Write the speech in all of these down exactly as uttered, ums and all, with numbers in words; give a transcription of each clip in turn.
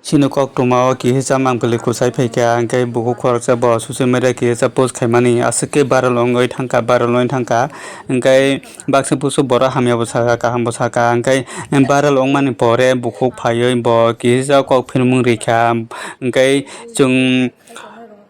Chini koktwma o kihisa mangpili kwchai phaikha, hwnkhe bukhuk khoroksa bo social media kihisa post khaimani aswk khe viral wngwi thangkha, viral wngwi thangkha. Hwnkhe baksa busu borok hamya bo sakha, kaham bo sakha, hwnkhe viral wngmani pore bukhuk phaiwi bo kihisa kok philmung rikha. Hwnkhe chwng,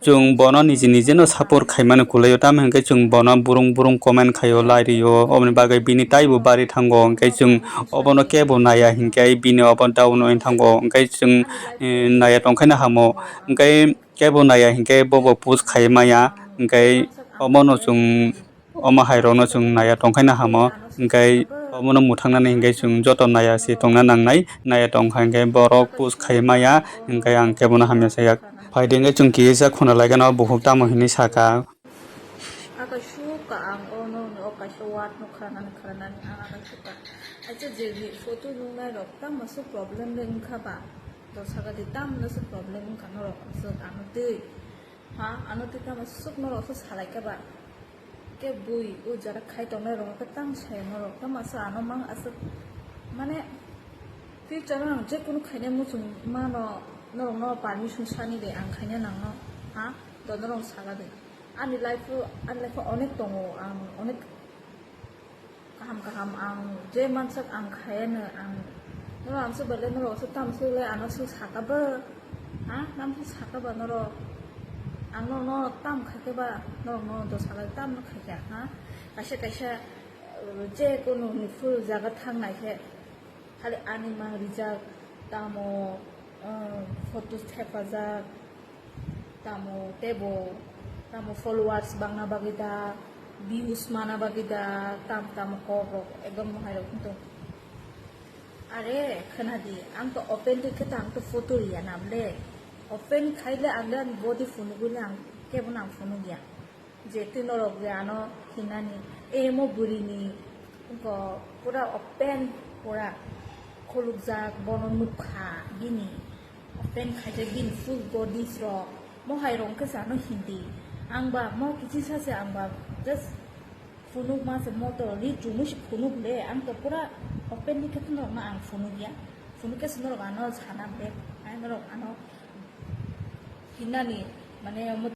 chwng bono niji niji no support khaimani kwlaio, tamo hwnkhe chwng bono burung burung comment khaio, lai rio, oboni bagwi bini taibo bari thango, hwnkhe chwng obono kebo naiya hinkhe bini obo down wngwi thango, hwnkhe chwng, eh, naiya tongkhaino hamo, hwnkhe kebo naiya hinkhe bobo post khai maya, hwnkhe omono chwng, omo hairokno chwng naiya tongkhaino hamo, hwnkhe omono mwthangnani hinkhe chwng joto naiya se tongna nangnai, naiya tongkha hinkhe borok post khai maya, hwnkhe ang kebono hamya saya. Phaidi hinkhe chwng kisa khuna laigano bukhuk tamo hinwi saka. Akaisuk ka ang o nokni o kaisa word no khranani khranani ang akaisuk ka. Acha je ni photo nungnai rok tamo se problem le wngkha ba. Dosa gati tamo se problem wngkha norok aswk ano twi. Ha, ano twi tamo swk norok se salai kha ba. Ke bui o jara khai tongnai rok khe tamo sai norok tamo se ano mang aswk mane future ang je kunu khainai muchung mano norok no permission sani de ang khaina nang no. Ha, to norok saka de. Ani life o, ani life o onek tongo, ang onek kaham kaham ang je mansak ang khayano ang. Norok ang se bale norok se tam se le ano se saka ba. Ha, tam se saka ba norok. Ang no, no tam khaikhe ba, norok no dosa le tam no khaikha, ha. Kaisa kaisa, uh, je kono ni full jaga thang nai khe. Hali ani mang rijak, tamo, eh, photos thepajak, tamo tebo, tamo followers bangna bagwi da, views mana bagwi da, tam tamo kok rok ekdom mohai rok hinto. Are, khwnadi, ang to open ri khe to ang to photo riya namle. Open khaile ang le ani body phunugwi le ang kebo nang phunugya. Je twi norok je ano hinani, e mo bwrwini wngkho pura open, pura khulukjak, bono nukha bini open khaijak bini full bodies rok, mohai rok khe se ano hindi. Ang ba mo kichisa se ang ba just phunuk ma se mo to ri chumui se phunuk le, ang to pura openly khe norok no ang phunuk ya, phunuk khe se norok ano sana be, ai norok ano hinani mane omo